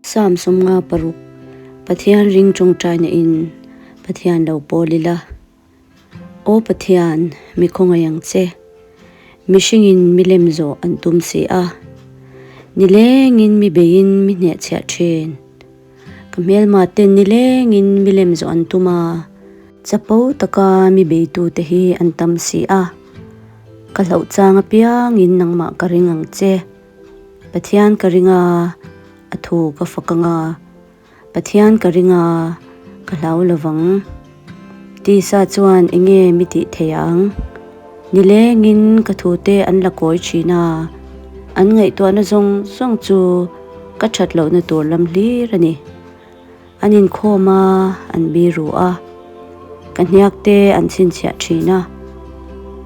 Psalm 56 Pathian ring tawngtaina in Pathian lo pawl ila. Aw Pathian, mi khawngaih ang che. Mihringin mi lem zawh an tum si a. Nilengin mi beiin mi hnehchhiah thin. Ka hmelma ten nilengin mi lem zawh an tum a. Chapo taka mi beitute hi an tam si a. Ka hlauh chang apiangin nangmah ka ring ang che. Pathian ka ring a, a thu ka fak ang a. Pathian ka ring a, ka hlau lovang. Tisa chuan enge mi tih thei ang? Nilengin ka thute an la kawi thin a, an ngaihtuahna zawng zawng chu ka that lohna tur lam hlir a ni. An inkhawm a, an biru a, ka hniak te an chhinchhiah thin a,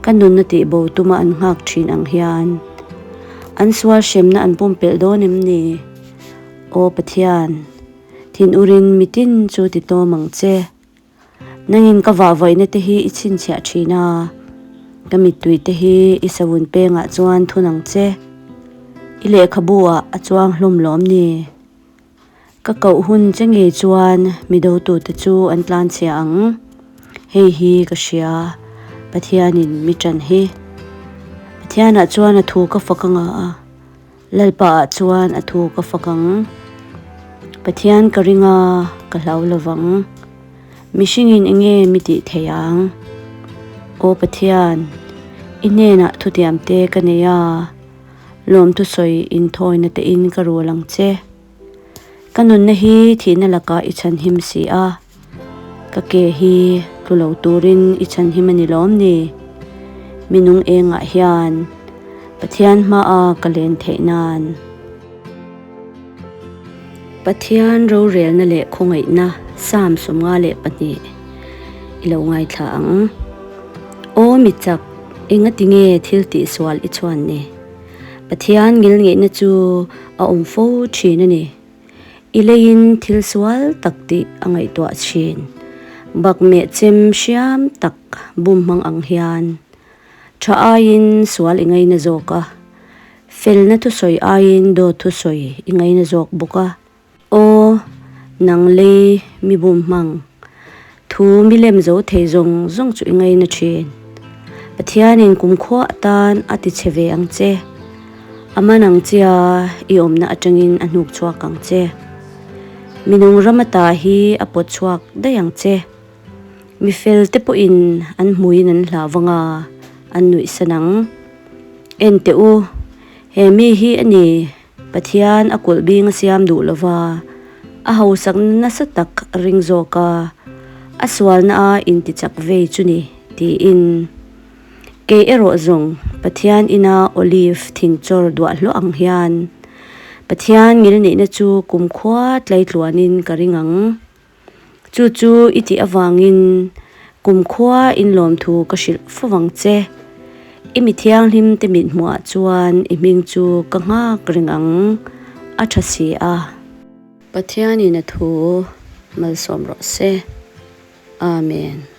ka nunna tihbo tuma an nghak thin ang hian an sual hremna an pumpelh dawn em ni? Aw Pathian, thinur-in mitin chu ti tawm ang che. Nangin ka vahvaihna te hi i chhinchhiah thin a, ka mittui te hi i savun pengah chuan thun ang che. I lehkhabu ah a chuang hlawm lawm ni? Ka koh hun che ngei chuan mi dotute chu an tlanchhia ang. Hei hi ka hria, Pathianin mi ṭan hi. Pathianah chuan a thu ka fak anga a. Lalpa ah chuan a thu ka fak ang. Pathian ka ring a, ka hlau lovang. Mihringin enge mi tih thei ang? Aw Pathian, i hnenah thutiam te ka nei a, lawmthusawi inthawina tein ka rul ang che. Ka nunna hi thihna lakah i chhanhim si a, ka ke hi tlu lo turin i chhanhim a ni lawm ni? Mi nung engah hian Pathian hmaa ka len theih nan. Pathian rorelna leh khawngaihna Psalm 52 i lo ngaithla ang. Aw mi chak, engati nge thil tihsual i chhuan ni? Pathian ngilngeihna chu a awm fo thin a ni. I leiin thil sual tak tih a ngaihtuah thin. Bakmeh chem hriam tak bum hmang ang hian tha aiin sual i ngaina zawk a, felna thusawi aiin dawt thusawi i ngaina zawk bawk a. Aw, nang lei mi bum hmang, thu mi lem zo thei zawng zawng chu i ngaina thin. Pathianin kumkhua atan a ti che ve ang che. A man ang chia i awmna atangin a hnuk chhuak ang che. Minung ram ata hi a pawt chhuak daih ang che. Mi fel te pawhin an hmuin an hlah vang a, an nuih san ang. En teh u, he mi hi a ni. Pathian a kulh bing a siam duh lova, a hausakna nasa tak a ring zawk a, a sualna a intichak vei chu ni, tiin. Kei erawh zawng Pathian ina olive thing chawr duah hluah ang hian Pathian ngilneihna chu kumkhua tleitluanin ka ring ang. Chu chu i tih avangin kumkhua inlawmthu ka hrilh fo vang che. I mi thianghlim te mithmuhah chuan i hming chu ka nghak reng ang, a tha si a. Pathianin a thu malsawm rawh se. Amen.